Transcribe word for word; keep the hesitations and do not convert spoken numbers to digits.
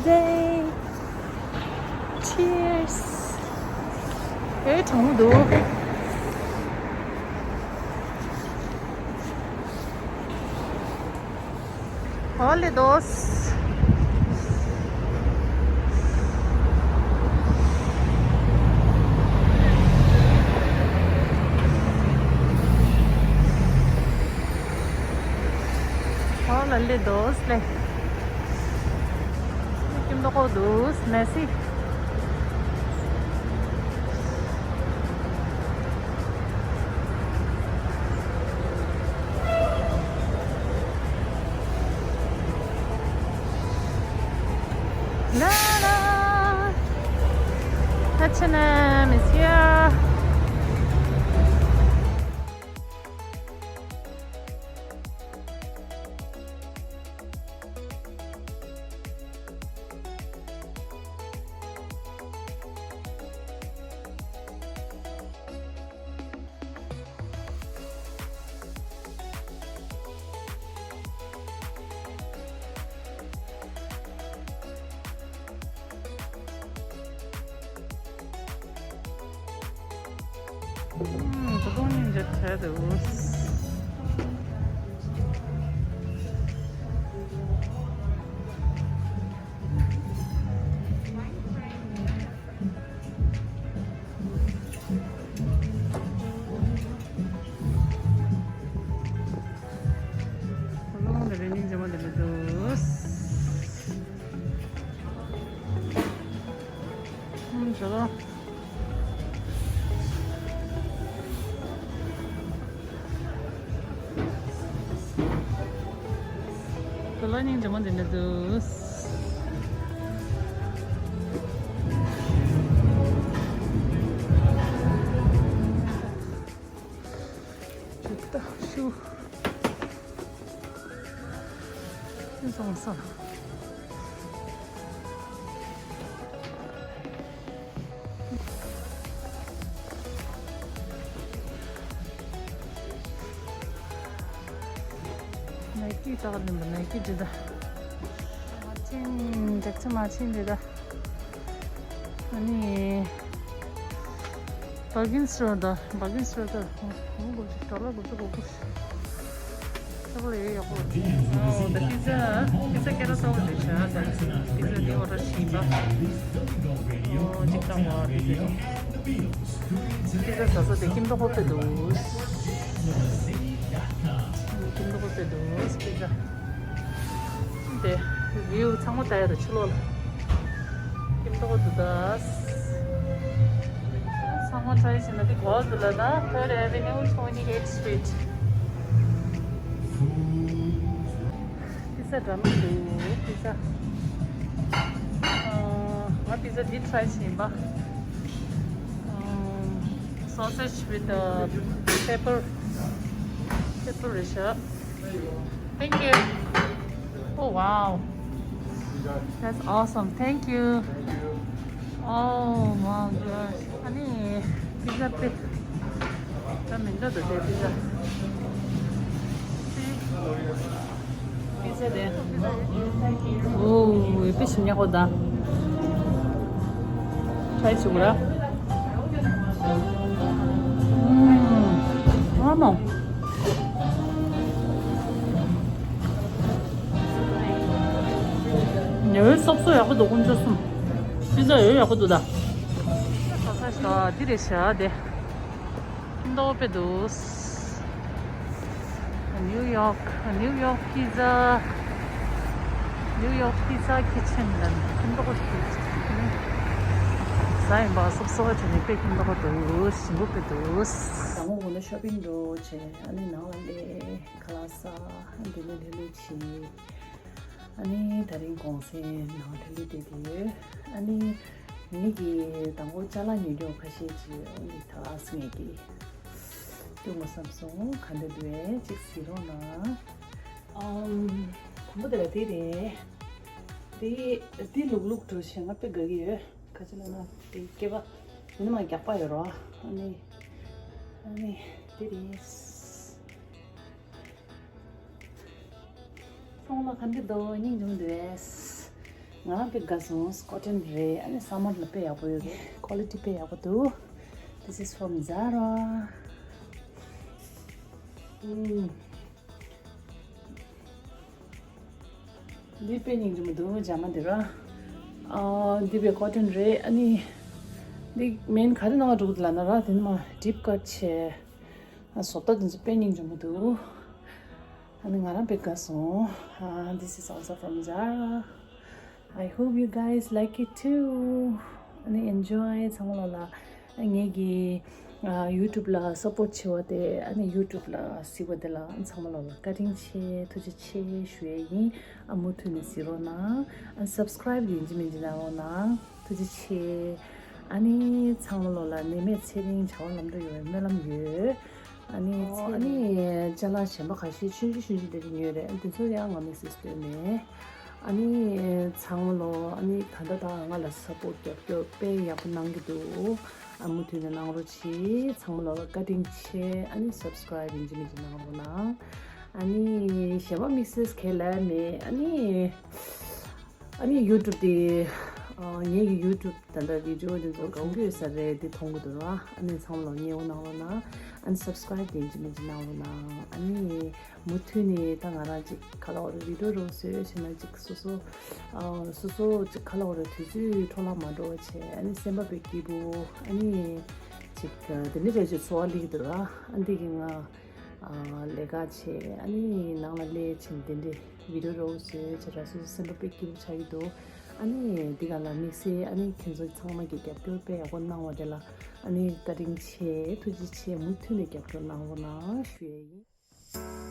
Day. Cheers. ཨེ་གྲང་མོ་འདུག་ཧོ་ལེ་དོས། ཧོ་ལ་ལེ་དོས་ལེ། སྐྱིད་མདོག་ཁ་པོ་འདུག་མེ་སི། La la, H and M is here. ཨུམ། ད་དུང་སྙིང་རྗེ་བྲལ་འདུག་ཁོ་རང་ལ་རེ་སྙིང་རྗེ་མོ་འདི་འདྲ་འདུག་ཨུམ། ཇོ་ལོ། ཁོ་ལ་སྙིང་རྗེ་མོ་འདི་འདྲ་འདུག་ཇི་ལྟ་ཞུ། ཅི་སོང་སོང་། ནའི་ཀི་ལྟ་ག་ལེན་པ། ནའི་ཀི་འདི་ད། མ་ཆེན་འདྲ་ཆེ་མ་ཆེན་འདི་ད། ཨ་ནི། བར་གིན་སི་ཊོར་ད། བར་གིན་སི་ཊོར་ད། ཨོ་ཨོ་གོ་ཤི་ཌོ་ལར་གོ་ཤི་གོ་གོ་ཤི། ཨོ་ད་པི་ཛ། པི་ཛ་སྐད་གྲགས་ཚ་བོ་རེད་ཤག་ད་པི་ཛ་འདི་ཨོ་ཌར་བྱས་པ། ཨོ་གཅིག་བཏང་བ་པི་ཛ་འདི། པི་ཛ་ཟ་ས་དེ་སྐྱིད་མདོག་ཁ་པོ་དཔེ་འདུག་སྐྱིད་མདོག་ཁ་པོ་དཔེ་འདུག་པི་ཛ། དེ་བིའུ་ཚང་མ་ལྟ་ཡ་རེད་ཕྱི་ལོགས་ལ། སྐྱིད་མདོག་འདུག་ད། ཚང་མ་ཊ་རའི་བྱས་ན་དེ་གོ་འདུག་ལ་ན། Third Avenue, twenty-eighth Street. པི་ཛ་འདྲ་མི་འདུག་པི་ཛ། ཨ། ང་པི་ཛ་འདི་ཊ་རའི་བྱས་ཡིན་པ། ཨ། Sausage with, uh, pepper. Pepper རེད་ཤག Thank you. Oh wow. That's awesome. Thank you. Oh my gosh. ཨ་ནི་པི་ཛ་དཔེ་ད་མི་འདྲ་འདུག་དེ་པི་ཛ། པི་ཛ་དེ། ཨོ་དཔེ་ཞིམ་ཉག་པོ་ད། ཊ་རའི་བྱེད་དགོས་ར། ཨུམ། ཨ་མ། ཉ་འོད་སོབ་སོབ་ཡག་པོ་འདུག་དཀོན་མཆོག་གསུམ། པི་ཛ་འོད་ཡག་པོ་འདུག་ད། ས་ས་ཞིག་འདི་རེད་ཤག་དེ། མདོག་དཔེ་འདུག New York, New York pizza, New York pizza kitchen ལ་ནི་ཁྱིམ་ཐོག་ཞིག་ཟ་ཡིན་པ། སོབ་སོབ་བྱས་ནས་དཔེ་ཁྱིམ་ཐོག་འདུག་ཞིམ་པོ་དཔེ་འདུག་དང་པོ་འོ་ན་ཤོ་པིང་འགྲོ་བྱས། ཨ་ནི་ནང་ལ་སླེབས། ཁ་ལག་ཟ། ཨ་ནི་དེ་ནས་ལྷོད་ལྷོད་བྱས། ཨ་ནི་དེ་རིང་གུང་སེང་ནང་ལྷོད་ལྷོད་བསྡད་ཀྱི་ཡོད། ཨ་ནི་ངེད་ཀྱིས་དང་པོ་ཅ་ལག་ཉོ་རྒྱུ་ཁ་ཤས་ཅིག་ཨ་ནི་ད་ངེད་ཀྱིས་སྟོན་དགོས་བསམ་སོང་། ག་འདྲ་འདུག་ཅིག་གཟིགས་རོགས་གནང་། ཨམ། དང་པོ་དེ་ལ་དེ་རེད། དེ་དེ་ལུག་ལུག་འགྲོ་བྱས་ང་དཔེ་དགའ་གི་ཡོད། ག་ཅི་ལབ་ན་དེ་སྐེད་པ་ཡིན་ན་མ་རྒྱགས་པ་ཡོད་རོ། ཨ་ནི་ཨ་ནི་དེ་རེད། སོང་ལ་ག་འདྲ་འདུག་སྙིང་རྗེ་མོ་འདུག་གས། ང་རང་དཔེ་དགའ་སོང་། སི་ཀོ་ཊོན་རེད། ཨ་ནི་སམ་མར་ལ་དཔེ་ཡག་པོ་ཡོད་རེད། ཀོ་ལི་ཊི་དཔེ་ཡག་པོ་འདུག This is from Zara. ཨུམ། འདི་དཔེ་སྙིང་རྗེ་མོ་འདུག་རྒྱ་མ་འདི་ར། ཨ། འདི་དཔེ་ཀོ་ཊོན་རེད། ཨ་ནི་འདི་མེན་ག་རེ་ནང་ལ་འགྲོ་གི་འདུག་ལབ་ན་ར། དེ་ནི་མ་ཌིབ་ཀཊ་བྱས། ཨ། བཟོ་ལྟ་འདི་ཚོ་དཔེ་སྙིང་རྗེ་མོ་འདུག་ཨ་ནི་ང་རང་དཔེ་དགའ་སོང་། ཨ། This is also from Zara. I hope you guys like it too. ཨ་ནི་ཨེན་ཇོའི་ཚང་མ་ལོ་ལ། ཨ། ངེད་ཀྱི་ཨ་ཡུ་ཊུབ་ལ་སབ་པོརཊ་བྱེད་པ་དེ། ཨ་ནི་ཡུ་ཊུབ་ལ་གཟིགས་པ་དེ་ལ་ཚང་མ་ལོ་ལ་བཀའ་དྲིན་ཆེ། ཐུགས་རྗེ་ཆེ་ཞུ་ཡས་ཡིན། ཨ། མུ་མཐུད་ནས་གཟིགས་རོགས་གནང་། ཨ། སབ་སི་ཀ་རའིབ་ཡིན་གཅིག་མིན་གཅིག་གནང་རོགས་གནང་། ཐུགས་རྗེ་ཆེ། ཨ་ནི་ཚང་མ་ལོ་ལ་ནད་མེད་ཚེ་རིང་བྱ་བ་ལམ་འགྲོ་ཡོང་བའི་སྨོན་ལམ་ཡོད། ཨ་ནི་ཨོ། ཨ་ནི་ཅ་ལག་གཞན་པ་ཁ་ཤས་ཆུང་ཆུང་ཆུང་ཆུང་དེ་རིགས་ཉོས་རེད། དེ་ཚོ་ཡང་ང་མི་སེ་སྟོན་མེད། ཨ་ནི་ཚང་མ་ལོ། ཨ་ནི་ད་ལྟ་ད་ང་ལ་སབ་པོརཊ་རྒྱབ་སྐྱོར་དཔེ་ཡག་པོ་གནང་གི་འདུག་ཨ། མུ་མཐུད་ནས་གནང་རོགས་གྱིས། ཚང་མ་ལོ་ལ་བཀའ་དྲིན་ཆེ། ཨ་ནི་སབ་སི་ཀ་རའིབ་ཡིན་གཅིག་མིན་གཅིག་གནང་རོགས་གནང་། ཨ་ནི་གཞན་པ་མི་སེ་ག་ལ་མེད། ཨ་ནི། ཨ་ནི་ཡུ་ཊུབ་དེ། ཨ། ངེད་ཀྱི་ཡུ་ཊུབ་ད་ལྟ་བི་ཌིའོ་དེ་ཚོ་གང་གི་ཡོད་ས་རེད། དེ་མཐོང་གི་འདུག་ར། ཨ་ནི་ཚང་མ་ལོ་མཉེས་པོ་གནང་རོགས་གནང་། ཨ་ནི་སབ་སི་ཀ་རའིབ་དེ་ཡིན་གཅིག་མིན་གཅིག་གནང་རོགས་གནང་། ཨ་ནི་མུ་མཐུད་ནས་ད་ང་རང་ཅིག་ག་ལ་བ་རེད། བི་ཌིའོ་རོ་བཟོས་བྱས་ན་ཅིག་སོ་སོ། ཨ། སོ་སོ་ཅིག་ག་ལ་བ་རེད། དུས་ཚོད་འཕྲོ་བརླག་མ་འགྲོ་བ་བྱས། ཨ་ནི་སེམས་པ་དཔེ་སྐྱིད་པོ། ཨ་ནི་ཅིག་དེ་འདྲ་རེད་ཅིག་ཚོར་བ་སླེབས་ཀྱི་འདུག་ར། ཨ། འདི་གི་ང་ཨ་ལས་ཀ་བྱས། ཨ་ནི་ནང་ལ་སླེབས་བྱས་དེ་འདྲའི་བི་ཌིའོ་རོ་བཟོས་བྱས་ར། སོ་སོ་སེམས་པ་དཔེ་སྐྱིད་པོ་ཆགས་ཀྱི་འདུག་ཨ་ནི་འདི་ག་ལ་དམིགས་བསལ་ཨ་ནི་ཁྱེད་ཚོ་ཚང་མ་གི་རྒྱབ་སྐྱོར་དཔེ་ཡག་པོ་གནང་བ་དེ་ལ་ཨ་ནི་བཀའ་དྲིན་ཆེ། ཐུགས་རྗེ་ཆེ། མུ་མཐུད་ནས་རྒྱབ་སྐྱོར་གནང་རོགས་གནང་ཞུ་ཡས་ཡིན།